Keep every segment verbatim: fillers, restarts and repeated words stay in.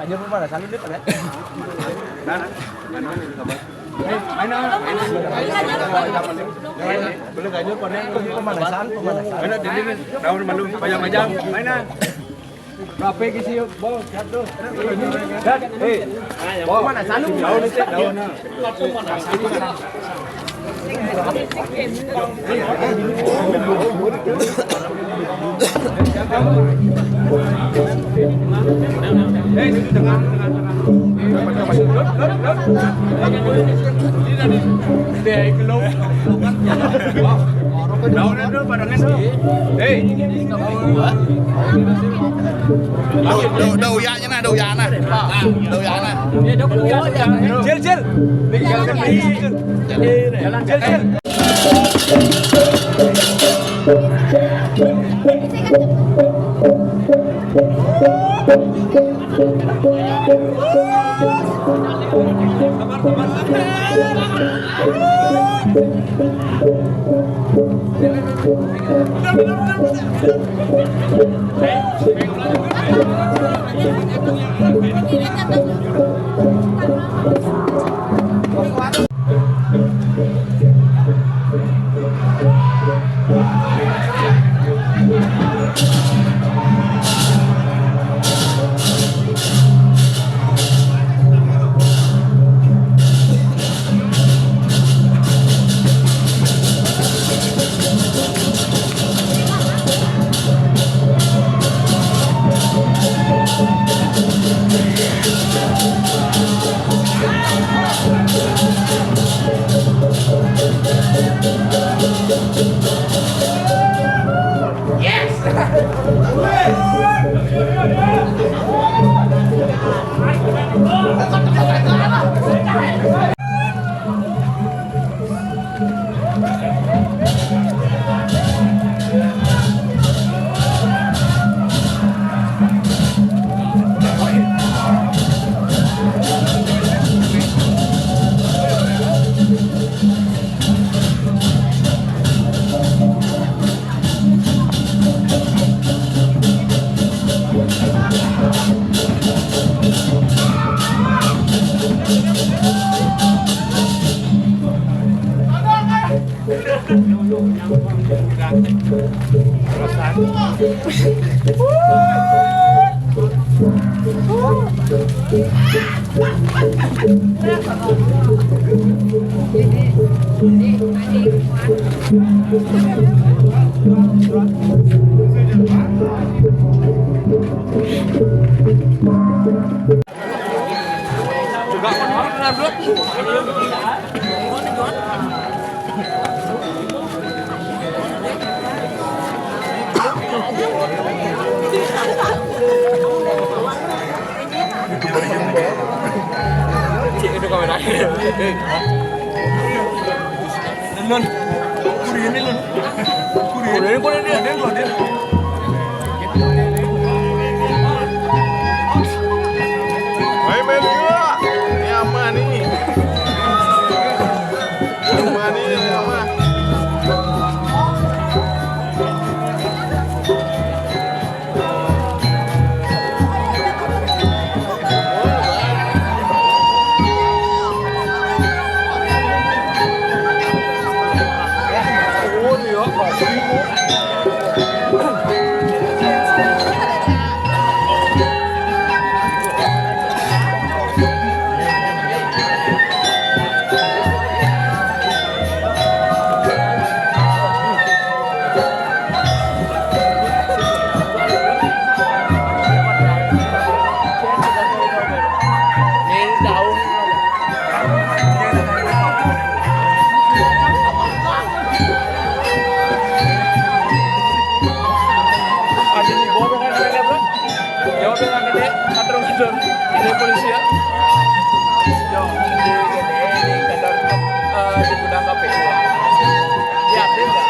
Ganjur pemanasan dulu, Pak, ya? Mana? Mana? Mana? Mana? Boleh ganjur, pemanasan, pemanasan. Mana? Daun malu, banyak-banyak. Mana? Berapa isi, Bang? Satu. Satu. Eh, Bang, mana? Satu. Daun itu, daun. Daun itu, padangnya tuh. Hei. Dau, dau, dau uyahnya nah, dau uyah nah. Dau uyah nah. Jil, jil. Jil, jil. Cik, itu kamera. Lun. Kurir ini, Lun. Kurir ini, kurir ini, ada yang keluar, dia. Main, main juga. Ini aman, ini. Aman, ini aman. Jawab dengan gede, ngatur-ngatur. Ini polisi ya. Yo, di, di, di kantor, eh, di gudang K P U. Diupdate nggak?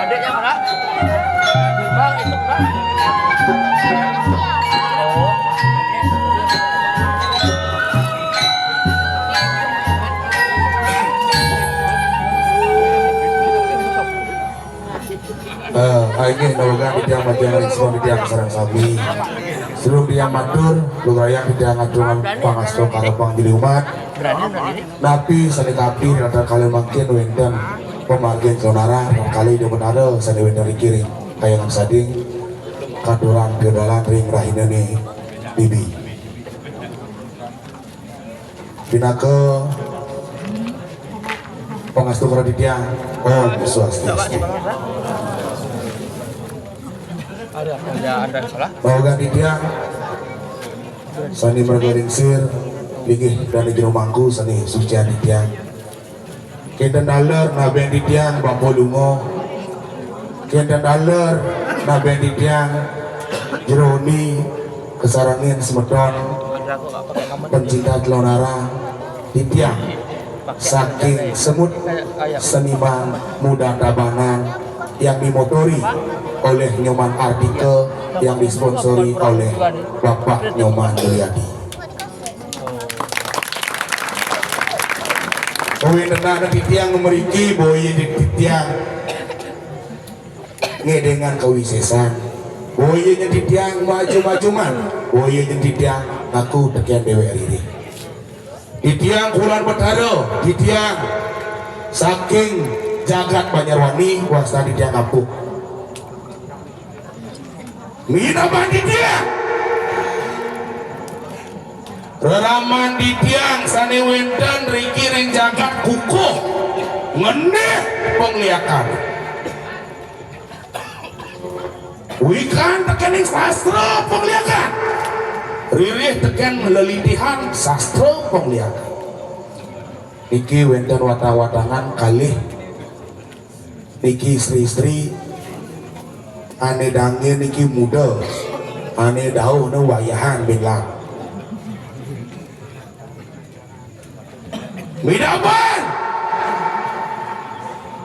Adiknya mana? Bang, itu, Bang. Oh. Eh, inggih, nawegang titiang majeng ring semeton titiang sareng sami. Sadurung titiang matur, lugrayang titiang ngaturang pangastu karepang jero umat. Napi sane kapi rata kala mangkin wenten pamargin kelonarang, rata kala Ida Betara sane wenten ring kahyangan sading, katurang pidalan ring rahinane bibi. Pinaka pangastu kara titiang. Om Swastiastu. Ada, ada, ada salah. Nawegang titiang sane marga lingsir, inggih dane jero mangku sane sucian titiang. Kenten taler naben titiang bapa lunga. Kenten taler naben titiang jerone kasarengin semeton pencinta kelonarang. Titiang saking Semut, seniman muda Tabanan yang dimotori oleh Nyoman Artika, yang disponsori oleh Bapak Nyoman Mulyadi. Kawentenan titiang mriki boya titiang ngedengang kawisesan. Boya titiang maju-majuman. Boya titiang ngaku teken dewek riri. Titiang Kulan Betara, titiang saking jagat Banjarwani, wastan titiang Kapuk. Minaban titiang. Reraman titiang sane wenten riki ring jagat kukuh ngendih pangliakan. Wikan tekening sastra pangliakan. Ririh teken lelitihan sastra pangliakan. Niki wenten watang-watangan kalih. Niki istri-istri, ane dange niki muda, ane dauh ne wayahan binlang. Midaban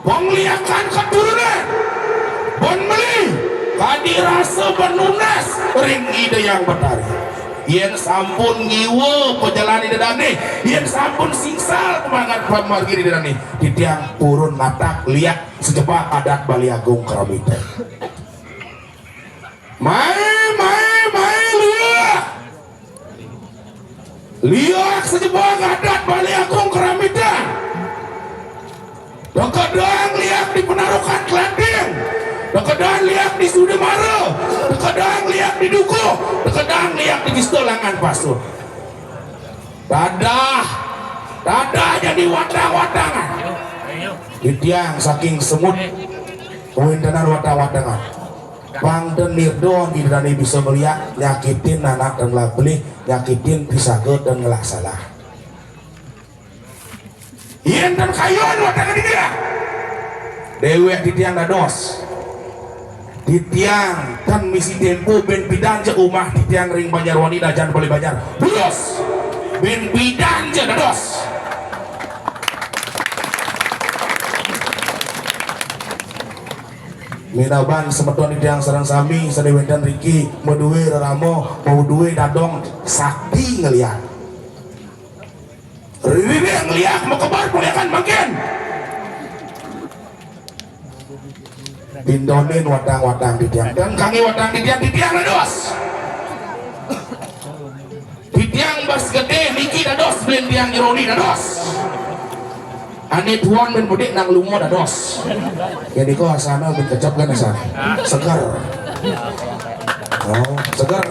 pangliakan katurunan, ban meli kadi rasa ban nunas ring Ida Hyang Batari. Yen sampun ngiwa pajalan Ida dane, yen sampun singsal pamargan pamargin Ida dane, titiang purun matak liak sajebag adat Bali Agung Keramita. Mai, mai, mai liak. Liak sajebag adat Bali Agung Keramita. Tekedang liak di Penarukan Kelanting. Tekedang liak di Sudimara. Tekedang liak di Dukuh. Tekedang liak di Kista Langan Pasut. Dadah, dadah jadi watang-watangan. Titiang saking Semut, kawentenan watang-watangan. Pang ten nirda Ida dane bisa ngeliak, nyakitin anak ten ngelah pelih, nyakitin pisaga ten ngelah salah. Yen ten kayun watang titiang, dewek titiang dados. Titiang ten misi tempo ben pidan ja umah titiang ring Banjarwani, Dajan, Bali Banjar. Bulus. Ben pidan ja dados. Minaban semeton titiang sareng sami sane wenten riki madue rerama, madue dadong sakti ngeliak. Ririh ngeliak makebar peliakan mangkin. Pindonin watang-watang titiang. Ten kangge watang titiang, titiang dados. Titiang bas gede niki dados, beli tiang jerone dados. Ane tuan ben bedik nang lunga dados. Yen nika asana ben kecap kan asana. Seger. Oh, seger.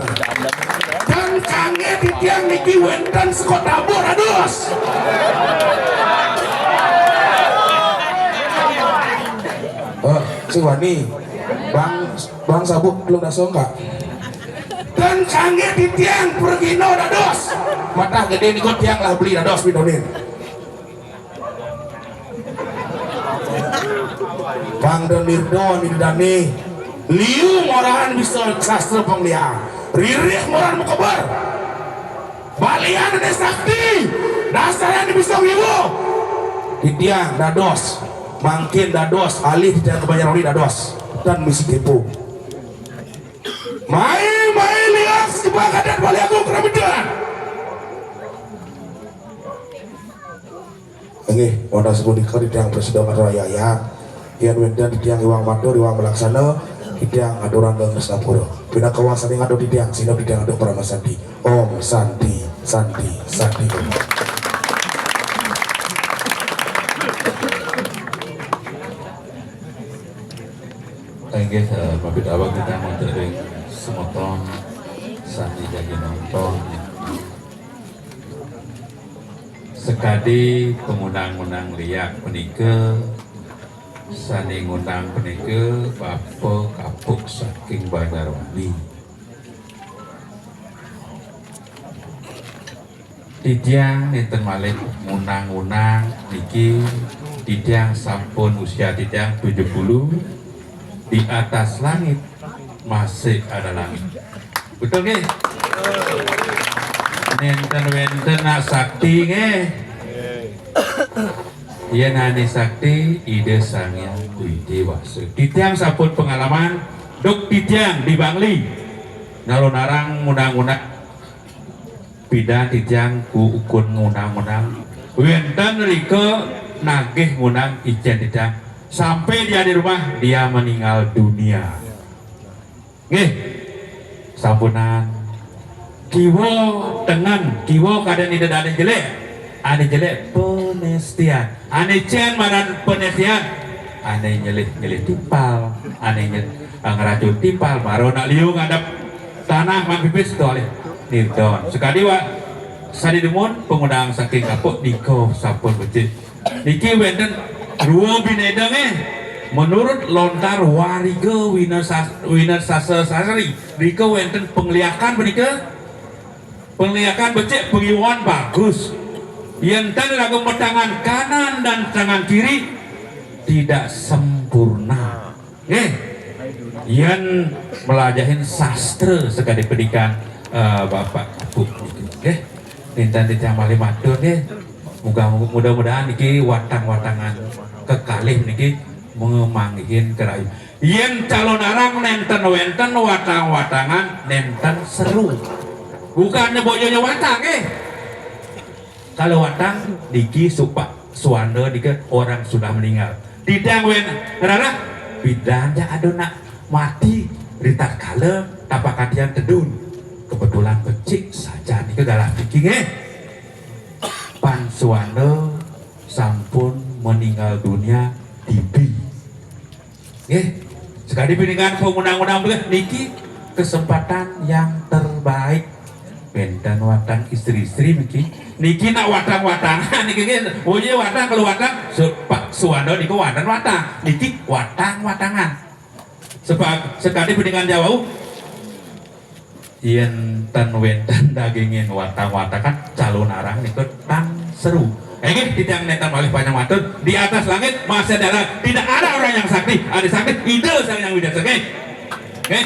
Ten kangge titiang niki wenten saka Tabor dados. Siwani, Bang, Bang Sabuk belum dasong, Kak. Dan kangge titiang pergino dados. Matah gede niku tiang lah beli dados pidonin. Bang Donirdo nidani liu morahan bisa sastra pangliakan. Ririh morahan makeber. Balian ane sakti, dasaran bisa wiwuh. Titiang dados, mangkin dados alih titiang ka Banjarwali dados dan misi tipu. Mai, mai lias kebakadan Bali Agung Keramitan. Inggih, wantah sapunika titiang prasida ngaturang ayah-ayah. Yen wenten titiang iwang matur, iwang malaksana, titiang aturan ring Singapura. Pinaka wasani ngatur titiang, sineb titiang antuk parama santi. Om Santi, Santi, Santi Om. Inggih, eh, mabit awak titiang wonten ring semeton sami jagi nonton. Sekadi pangundang-undang liak punika, sane ngundang punika Bapa Kapuk saking Banjarwali. Titiang nenten malih ngundang-undang niki, titiang sampun usia titiang tujuh puluh, di atas langit masih ada langit. Betul nggih? Nenten wenten nak sakti nggih. Yen ane sakti Ida Sang Hyang Widi Wasa. Titiang sampun pengalaman duk titiang di Bangli. Nalo narang ngundang-undang pidan titiang ku ukun ngundang-undang. Wenten rika nagih ngundang icen titiang. Sampai dia di rumah, dia meninggal dunia. Nggih. Sampunan. Kiwa tengen, kiwa kaden ida dane jelek. Ane jelek penestian. Ane cen madan penestian. Ane nyelih-nyelih timpal, ane nyel, ngeracun timpal, mara nak liu ngadep tanah man pipis to alih nirdan. Sekadi wa, sadi dumun pengundang saking Kapuk nika sampun becik. Niki wenten dua bineda nggih. Menurut lontar Wariga Winasas-, Winasasa Sasri, nika wenten pengliakan punika. Pengliakan becik, pengiwon bagus. Yen ten raga tangan kanan dan tangan kiri tidak sempurna. Nggih. Yen melajahin sastra sekadi pendidikan, eh, Bapak Ibu niki. Nggih. Ninten titiang malih matur nggih. Muga-, mudah-mudahan niki watang-watangan kekalih niki manggihin kerayu. Yen calonarang nenten wenten watang-watangan nenten seru. Bukannya bojonya watang, eh. Kalau watang niki supak suanda niki orang sudah meninggal. Titiang wen ngrarah pidan ja ada nak mati ritatkala tapakatian tedun. Kebetulan becik saja nika galah niki, eh. Pan suanda sampun meninggal dunia T B. Nggih. Sekadi piningan pengundang-undang niki kesempatan yang terbaik. Benten watang istri-istri niki. Niki nak watang-watangan niki nggih. Oh iya, watang kalau watang, su-, Pak Suwanda niku wonten watang. Niki watang-watangan. Sepa-, sekadi piningan jawau. Yen ten wenten dagingin watang-watangan, calonarang niku tan seru. Inggih, titiang nenten malih panjang matur, di atas langit masih ada, tidak ada orang yang sakti, ada sakti Ida Sang Hyang Widhi Wasa. Nggih. Nggih.